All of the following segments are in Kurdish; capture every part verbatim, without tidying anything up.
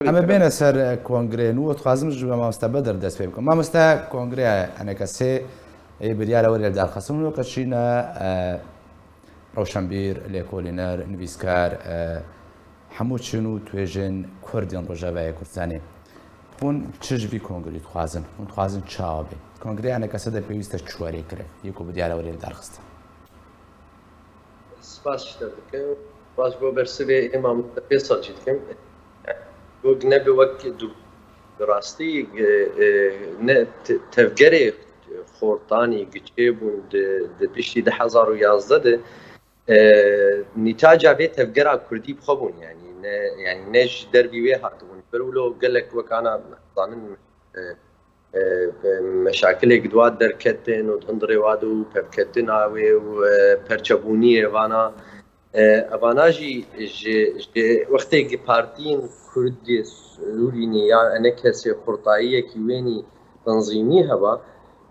Em ê bêne ser, e, kongreyê nû. Dixwazim ji mamoste Bedir dest pê bikim. Mamoste, kongreya E N K S'ê ê biryara werê li darxistin û weke çîne, e, rewşenbîr, lêkolîner, nivîskar, e, hemû çin û tuêjên Kurdên Rojavayê Kurdistanê. Hûn çi ji vî kongreyê dixwazin? Hûn dixwazin çawa be? Kongreya E N K S'ê de pêwîst e çi werê kire? Yê ku biryara werê li darxistin. Spas ji te dikim. Spas bo bersivê ê mamoste Fêsal jî dikim. Wek nebe wek du, bi rastî, e, e, ne te-, tevgerê xortanî giçê bûn di, di piştî du hezar û yazdeh de, e, nîtaca vê tevgera kurdî bi xwe bûn, yanî ne, yanî ne ji dervî wê hatibûn. Ber wilo gelek wek ana zanin, e, e, meşakilek di wa derketin û di hundirê wa de û pevketina wê û, e, perçebûniyê vana. E, evana jî ji, ji wextê gi partiyên Kurdê Sûrînî ya E N K S'ê xurtayiyekî wênî tenzîmî heba,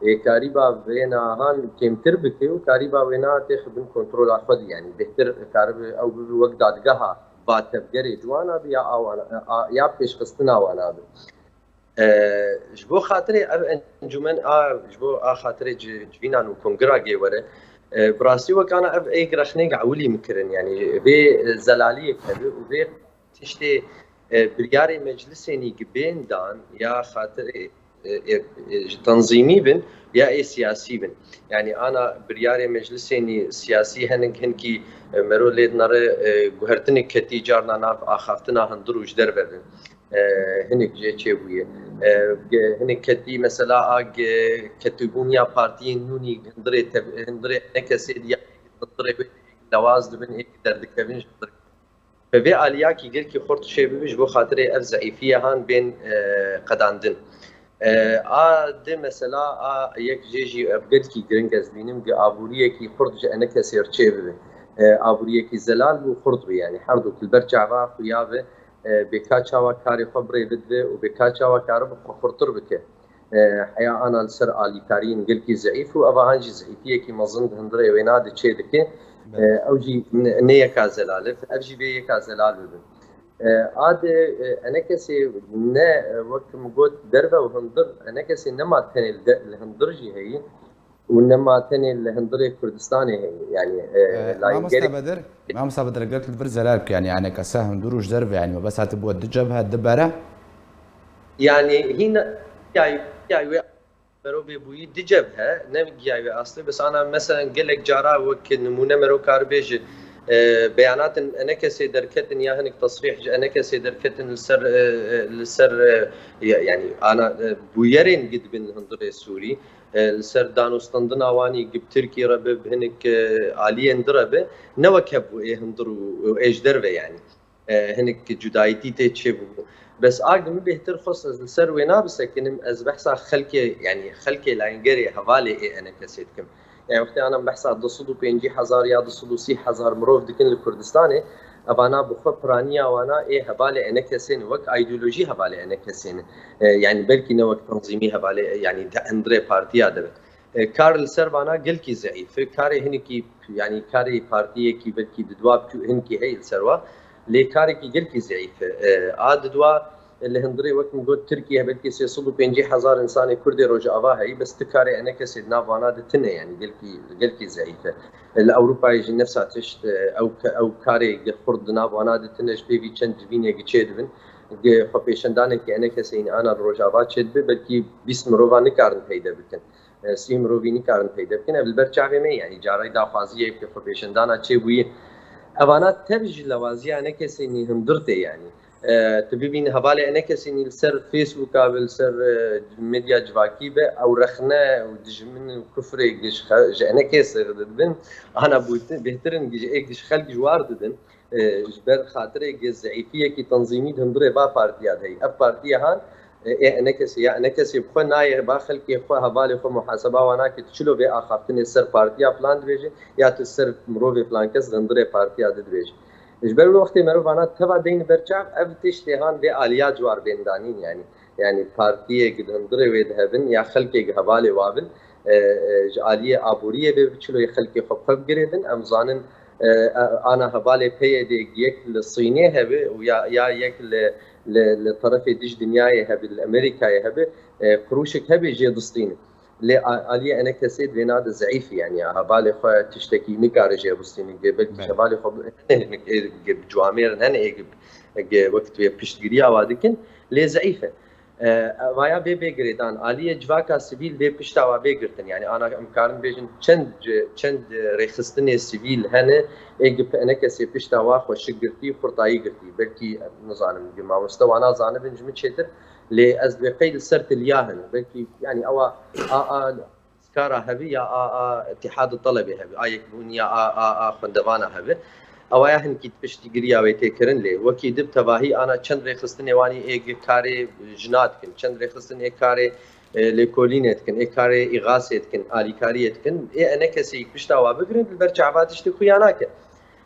ê karîba vêna han kêmtir bike û karîba wêna têxe bin kontrola xwe de, yanî bêhtir karibe ew bibe wek dadgeha va tevgerê ciwana bi ya awana, a, ya pêşxistina wana bi. E, ji bo xatirê ev encûmen a, ji bo a xatirê ci-, civînan û kongira gê were, e, bi rastî wek ana ev êk rexnêk ewilî min kirin, yanî vê zelaliyek hebe û vê tiştê, e, biryarê meclisênî gi bên dan ya xatirê, e, e, e, ji tenzîmî bin ya ê siyasî bin. Yanî ana biryarê meclisênî siyasî hinik hinkî, e, mero lê dinere, e, guhertinik ketî carna nav axaftina hundir û ji derve bin. E, hinik jê çêbûye. E, ge-, hinik ketî mesela a ge-, ketîbûniya partiyên nûnî hundirê tev-, hundirê E N K S'ê diya hundirê wê lewaz dibin ê derdikevin ji hundirê. Bi vê aliyakî gelkî xurt çêbibe ji bo xatirê ev zeîfiye han bên, e, qedandin. E, a di mesela a yek jê jî ev gelkî giring ez dibînim, gi aboriyekî xurt ji E N K S'ê re çêbibe. E, aboriyekî zelal û xurt be, yanî her du li ber çava xuya be, e, bê ka çawa karê xwe birêve dibe û bê ka çawa karibe xwe xurtir bike. E, heya ana li ser alîkariyên gelkî zeîf û eva han jî zeîfiyekî mezin di hundirê wêna de çê dike. E, ew jî ne, ne yeka zelal e, ev jî vê yeka zelal bibin. E, a de, e, E N K S'ê ne, e, wek min got derve û hundir, E N K S'ê nema tenê li de, li hundir jî heye û nema tenê li hundirê Kurdistanê heye. Yanî, e, E, mamoste Bedir, mamoste Bedir, gelek li vir zelal bike, yanî E N K S hundir û ji derve, yanî mebesta te bûye du cebhe, du bere. Yanî hîn ya, ya wê berovê bûyî du cebhe, ne giya wê aslê, bes ana mesela gelek cara wek nimûne mero kar bêje, e, beyanatên E N K S'ê derketin ya hinek tesrîh ji E N K S'ê derketin li ser, e, e, li ser, e, ya-, yanî ana, e, bûyerên gi dibin li hundirê Sûrî, e, li ser danûstendina wanî gi bi Tirkî re bi, bi hinek, e, aliyên di re bi, ne wek hebû ê hundir û, û ê ji derve yanî. E, hinek cudayîtî tê çêbû. Bes a gi min bêhtir xwest ez li ser wê nabisekinim, ez behsa xelkê, yanî xelkê layengerê hevalê ê E N K S'ê dikim. Yani wextê ana behsa du sed û pêncî hezar ya du sed û sî hezar mirov dikin li Kurdistanê, evana bi xwe piraniya wana ê hevalê E N K S'ê ne, wek îdeolojî hevalê E N K S'ê ne. E, yani belkî ne wek tenzîmî hevalê, yani di hundirê partiya de be. E, kar li ser vana gelkî zeîf e. Karê hinekî, yani karê partiyekî belkî di dua biçû-, hinekî heye li ser wa. Lê karekî gelkî zeîf e. E, a di dua li hundirê wek min got Tirkiye belkî sê sed û pêncî hezar insanê Kurdê Rojava heye, bes ti karê E N K S'ê di nav wana de tune, yani gelkî, gelkî zeîf e. E, li Ewropayê jî nefsa tişt, e, ew ke-, ew karê ge xurt di nav wana de tune, ji pêvî çend civînê ge çêdibin. Ge xwepêşandanekî E N K S'ê yî ana li Rojava çêdibe, belkî bîst mirova nikarin peyde bikin. E, sî mirovî nikarin peyde bikin. Ev li ber çavê me, yanî carayê daxwaziyê ke xwepêşandana çêbûyî. Evana tev ji lewaziya E N K S'ê nî hundir tê, yanî. E, tu bibînî hevalê E N K S'ê nî li ser Facebooka be, li ser, e, medya civakî be, ew rexne û dijmin û kufrê ji xe-, ji E N K S'ê re didin, ana bûtin, bêhtir in ji ê ji xelk ji war didin. E, ji ber xatirê ge zeîfiyekî tenzîmî di hundirê va partiya de heye. Ev partiya han, e, ê E N K S'ê ya E N K S'ê bi xwe nayê ba xelkê xwe, hevalê xwe muhaseba wan nake, tu çilo vê axaftinê ser partiya filan dibêje, ya tu ser mirovê filan kes di hundirê partiya de dibêje. Ji ber wê wextê meriv vana teva deyne ber çav, ev tiştê han vê aliya ci war bên danîn, yanî. Yanî partiyê ge di hundirê wê de hebin ya xelkê ge hevalê wa bin, e, e, ji aliyê aboriyê vê bi çiloyê xelkê xwe bi xwe bigirêdin. Em zanin, e, e, ana hevalê P Y D'ê yek li Sînê hebe û ya, ya yek li, li, li terefê dij dinyayê hebe, li Amerîkayê hebe, e, qirûşek hebe jê distîne. Lê a-, aliyê enekesê di vê nade zeîf e, yanî hevalê xwe tiştekî nikare jê bistîne, ge belkî Belê. hevalê xwe bi-, hene hinek ê ge bi ciwamêrin, hene ê ge, ge wek divê piştgiriya wa dikin, lê zeîf e. E, vaya bê, bê girêdan, aliyê civaka sivîl bê pişta wa bê girtin. Yanî ana em karin bêjin çend, çend rêxistinê sivîl hene, ê gi enekesê pişta wa xwe şik girtî, xurtayî girtî. Belkî, nizanim, gi mamoste wana zanibin ji min çêtir, lê ez dibê qey li ser tiliya hene. Belkî, yanî ewa a, a, Skara hebi ya a, a Îtîhad û Telebê hebi, a Yekbûniya a, a, a xwendevana hebi. Ewa ya hinkî piştîgiriya wê tê kirin, lê wekî di bi tevahî ana çend rêxistinê wanî ê gi karê jina dikin, çend rêxistin ê karê, e, lêkolînê dikin, ê karê îxasê dikin, alîkariyê dikin. Ê enekesê yek pişta wa bigirin, li ber çava tiştê xuya nake.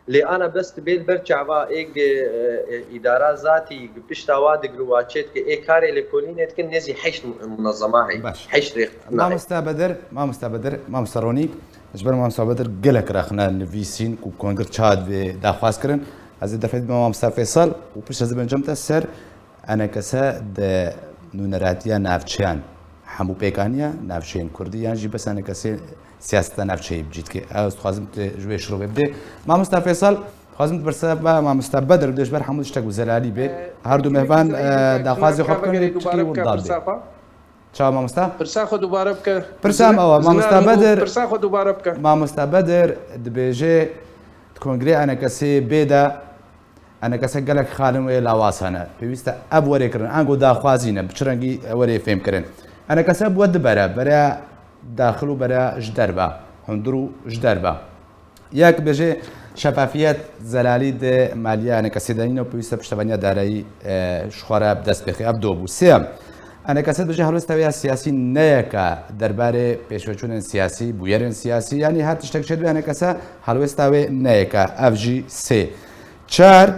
Lê ana bes dibê li ber çava ê gi, e, e, îdara zatî gi pişta wa digir û wa çê dike, ê karê lêkolînê dikin, nêzî heşt mu-, munezema heye. Baş. Heşt rêxistina heye. Mamosta Bedir, Mamosta Bedir, Mamosta Ronî, ji ber Mamosta Bedir gelek rexne nivîsîn ku kongir çawa divê daxwaz kirin. Ez ê derfet bime Mamosta Feysal û pişt ez ê bêjim te ser enekese di nûneratiya navçeyan hemû pêkaniya navçeyên kurdî yan jî bes enekesê siyaseta navçeyê bi cî dike. Ez dixwazim tu ji wê şirovê bidê. Mamosta Feysal, dixwazim tu bersiva Mamosta Bedir bidê ji ber hemû tiştek bi zelalî bê. Ee, Her du mehvan, e, daxwazê xwe bikin, çikî wenda bê. Çawa mamosta? Pirsa xwe dubare bike. Pirsa me wa, mamosta Bedir. Pirsa xwe dubare bike. Mamosta Bedir dibêje, di kongrê enekesê bê de, enekese gelek xalin wê lawaz hene. Pêwîst e ev were kirin. Ango daxwazî ne, bi çi rengî were fêm kirin. Enekese bi we dibere, bere daxil û bere ji derve. Hundir û ji derve. Yek bêje şefafiyet, zelalî di maliya enekesê de nîne û pêwîst e piştevaniya darayî, e, ji xwe re bi dest bêxe. Ev do bû. Sêyem, enekese dibêje helwesta wê ya siyasî ne yek e derbarê pêşveçûnên siyasî, bûyerên siyasî, yanî her tiştek çêdibe enekese helwesta wê ne yek e. Ev jî sê. Çar,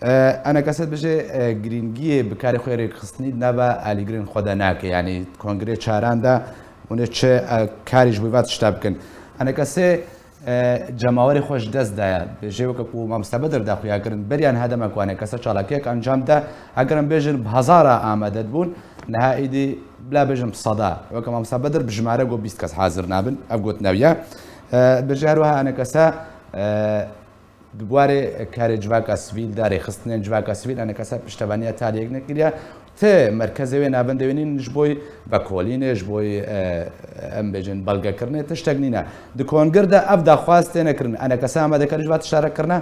e, enekese dibêje, e, girîngiyê bi karê xwe rêkxistinî di nava alîgirên xwe de nake. Yanî kongrê çaran de hûn ê çi, e, karî ji bo va tişta bikin. Enekese, e, cemawerê xwe ji dest daye. Bêje weke ku Mamoste Bedir daxuya kirin, beriya niha dema ku enekese çalakiyek encam de, eger em bêjin bi hezara amade dibûn, niha êdî bila bêjin bi seda. Weke Mamoste Bedir bi jimare got bîst kes hazir nabin. Ev gotin ew ye. E, bêje her wiha enekese, e, Di warê karê civaka sivîl de, rêxistinên civaka sivîl, enekese piştevaniya taliyek nekiriye. Ti merkezê wê navendê wê nîn ji bo vekolînê, ji bo, e, em bêjin belgekirinê, tiştek nîne. Di kongir de ev daxwaz têne kirin. Enekese amadekar ji va tişta re kirine?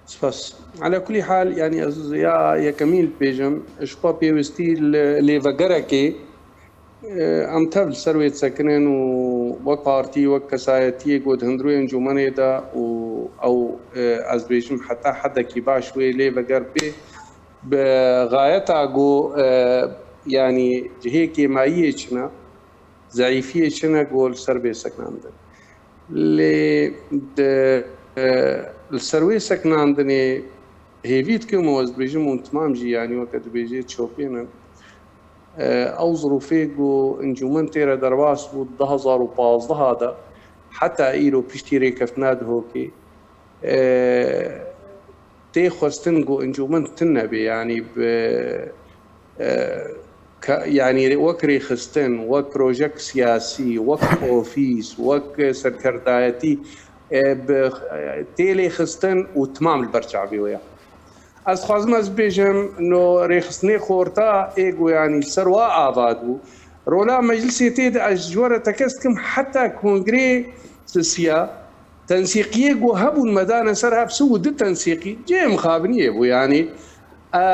Spas. Ala kulî hal, yanî ez ya yekemîn bêjim, ji xwe pêwistî li lêvegerekê Em tev li ser wê disekinin û wek partî, wek kesayetiyê ku di hundirê encûmenê de û ew, e, ez dibêjim heta hedekî baş wê lê veger bê, bi xayeta ku, e, yanî cihê kêmayiyê çi ne, zeîfiyê çi ne ku li ser bê sekinandin. Lê di, e, li ser wê sekinandinê hêvî dikim û ez dibêjim hûn timam jî, yanî weke dibêjê çopên in. E, ew zirûfê ku encûmen tê re derbas bû di du hezar û pazdeh de, heta îro piştî rêkeftina Dihokê, e, tê xwestin ku encûmen tune be, yanî bi, e, ka-, yanî wek rêxistin, wek projek siyasî, wek ofîs, wek serkerdayetî, e, bi, e, tê lêxistin û timam li ber çavê wê ye. Ez dixwazim ez bibêjim, no rêxistinê xorta ê ku yanî li ser wa ava bû. Rola meclisê tê de ez ji we re tekez dikim, heta kongrê sisiya, tensîqiyê ku hebûn me dane ser hev, si û du tensîqî, cihê mixabiniyê bû, yanî, e,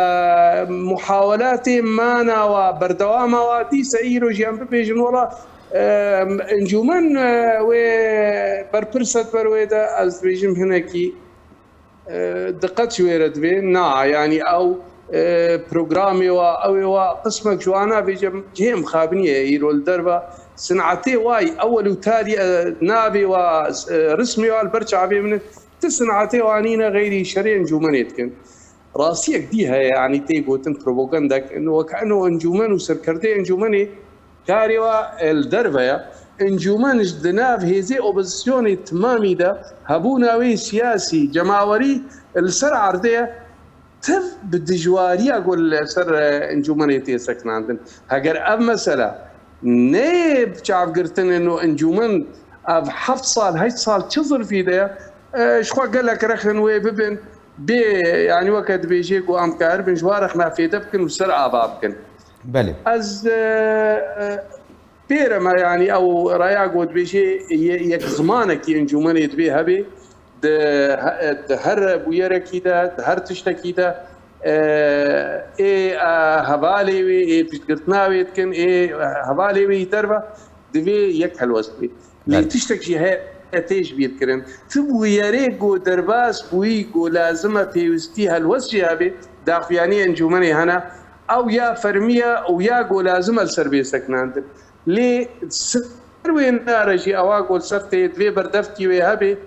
muhawelatê mana wa, berdewama wa, dîse îro jî em bibêjin, wela, e, encûmen, e, wê berpirs e di ber wê de, ez dibêjim hinekî, e, diqet ji wê re divê, na, yanî ew, e, programê wa, ew ê wa, qismek ji wana bêje cihê mixabiniyê îro li derve sinetê wa yî ewel û talî, e, navê wa, e, rismê wa li ber çavê min e. Ti sinetê wa nîne xeyrî şerê encûmenê dikin. Rastiyek dî heye, yanî tê gotin propagandek, wek eno encûmen û serkerdeyê encûmenê karê wa, e, li derve ye. Encûmen ji di nav hêzê opozisyonê timamî de hebûna wê siyasî, cemawerî li ser erdê ye. tiv bi dijwariya ku li ser, e, encûmenê tê sekinandin. Heger ev mesela neyê çavgirtin û encûmen ev heft sal, heşt sal çi zirfî de ye, e, ji xwe gelek rexin wê bibin, bê, yanî weke dibêjê ku em karibin ji wa rexna fêde bikin û ser ava bikin. Belê. Ez, e, e, pêre me, yanî ew raya ku dibêjê ye-, yek zimanekî encûmenê dibê hebê, di he-, di her bûyerekî de, di her tiştekî de, e, ê, e, hevalê wê, ê piştgirtina wê dikin, ê, e, hevalê wê yî derve divê yek helwest bê. Lê Belê. tiştek jî heye tê ji bîr kirin. Tu bûyerê ku derbas bûyî ku lazim e pêwîstî helwest jî hebe, daxuyaniyê encûmenê hene, ew ya fermî ye û ya ku lazim e li ser bê sekinandin. Lê ser wê nare jî ewa ku li ser tê divê berdevkî wê hebe,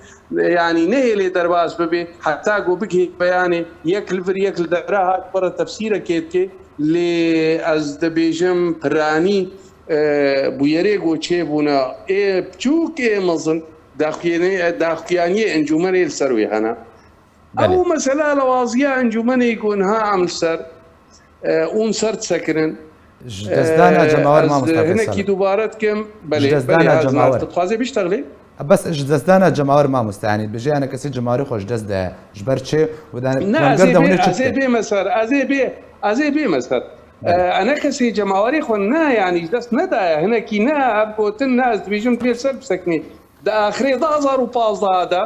yanî nehêlê derbas bibe, heta ku bigihê beyanê yek li vir yek li dera hat, para tefsîrekê dike. Lê ez dibêjim piranî, e, bûyerê ku çêbûne, ê biçûk ê mezin, daxuyanî-, daxuyaniyê encûmenê li ser wê hene. Belê. Ew mesela lewaziya encûmenê ku niha em li ser, e, ûn ser disekirin. Ji destdana E, cemawer ez mamoste hinekî Feysel. dubare dikim. Belê, Ji destdana belê, ez cemawer. nas dixwazê biştexlê. Bes ji destdana cemawer mamoste, yanî dibêje, yani kesî cemawerê xwe ji dest de. Ji ber çi? Û da Ne, ez ê kulangerda bê, hûnê çi ez ê dike? bême ser, ez ê bê, ez ê bême ser. Belê. E, ene kesê cemawerê xwe ne, yanî ji dest nedaye. Hinekî ne, ev gotin ne, ez dibêjim pê ser bisekinê. Di axirê du hazar û pazdeh de,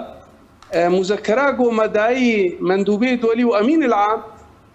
e, muzekera ku me dayî mendûbê dolî û emîn el am,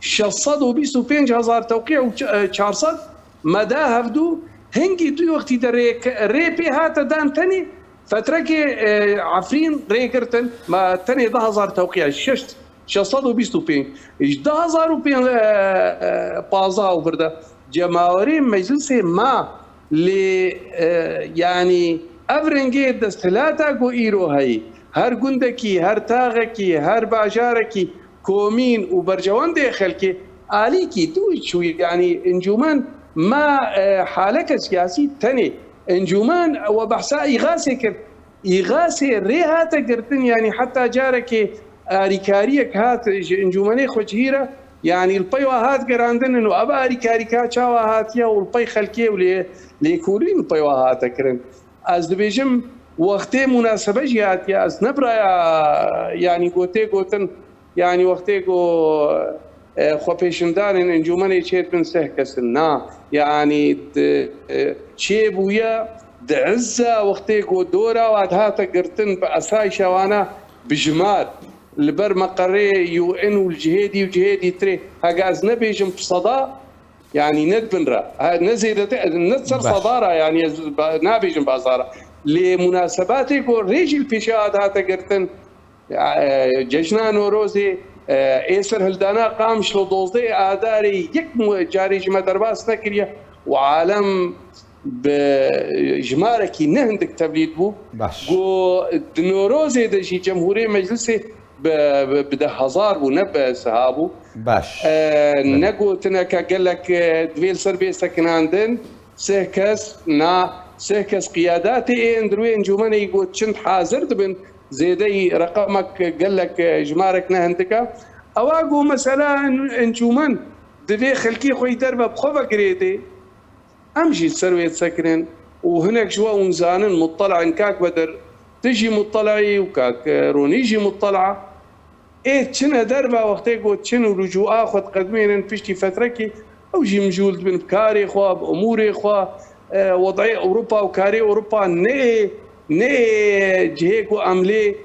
şeş sed û bîst û pênc hezar tewqî û ç-, e, çar sed me da hevdû, hingî du wextî de rê, rê pê hate dan tenê, fetrekê, e, Efrîn rê girtin, me tenê du hazar tewqî, şeş, şeş sed û bîst û pênc. Ji du hazar û pênc, e, e, pazdeh û vir de cemawerê meclisê ma. Lê, e, yanî ev rengê desthilata ku îro heyî, her gundekî, her taxekî, her bajarekî, komîn û berjewendê xelkê alîkî dû çû, yanî encûmen ma, e, haleke siyasî tenê. Encûmen we behsa îxasê kir. Îxasê rê hate girtin, yanî heta carekê arîkariyek hat ji encûmenê xwe cihî re, yanî li pey wa hat gerandin û ev arîkarîka çawa hatiye û li pey xelkê û lê, lêkolîn li pey wa hate kirin. Ez dibêjim, wextê munasebe jî hatiye, ez ne biraya, yanî gotê gotin, yanî wextê ku, e, xwepêşindanên encûmenê çêdibin seh kesin. Na, yanî di, e, çêbûye di izza wextê ku dora wa dihate girtin bi esayşa wana bi jimar li ber meqerê U N û li cihê dî û cihê dîtirê. Hega ez nebêjim bi seda, yanî ne di bin re, ha, ne zêdete, ne di ser Baş. seda re, yanî ez ba-, nabêjim bi hezar re. Lê munasebatê ku rê jî li pêşiya dihate girtin, e, cejna Norozê, e, ê serhildana Qamişlo dozdeh Adarê yek mu-, carê ji me derbas nekiriye û alem bi jimarekî ne hindik tevlîd bû. Baş. Ku di Norozê de jî Cemhûrê Meclisê bi, bi, bi deh hezar bû, ne bi siha bû. Baş. E, Belê. ne gotineke gelek, e, divê li ser bê sekinandin. Sih kes, na, sih kes qiyadatê ê hundirwê encûmenê got çind hazir dibin. Zêdeyî reqemek gelek, e, jimarek ne hindik e. Ewa ku mesela en-, encûmen divê xelkê xwe yî derve bi xwe ve girêdê. Em jî ser wê disekirin û hinek ji we hûn zanin, muttela in, kak Bedir, tu jî muttela yî û kak, e, Ronî jî muttela. Ê çine derve wextê ku çin û ricûa xwe diqedimênin piştî fetrekî, ew jî mijûl dibin bi karê xwe, bi umûrê xwe, e, wedayê Ewropa û karê Ewropa ne ê, ne ê cihê ku em lê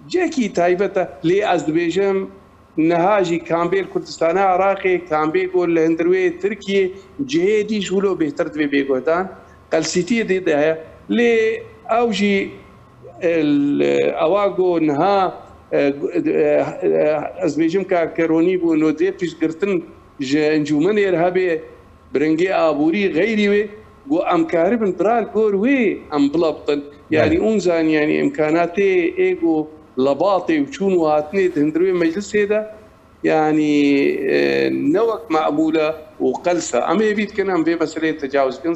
cihekî taybet e. Lê ez dibêjim, niha jî kambê li Kurdistana Iraqê, kambê ku li hundirwê Tirkiyê, cihê dî ji wilo bêhtir divê bê guhdan. Qelsîtiyê dê de heye. Lê ew jî, e, li, ewa ku niha, e, gu-, e, e, ez bêjim ka Keronî bû, no dê piştgirtin ji encûmenê re hebe, bi rengê aborî xeyrî wê, ku em karibin bira li gor wê em bilebtin. Yanî Belê. ûn zanî, yanî îmkanatê ê ku lebatê û çûn û hatinê di hundirwê meclisê de, yanî, e, ne wek meqbûl e û qels e. Em hêvî dikin em vê meseleyê tecawuz bikin.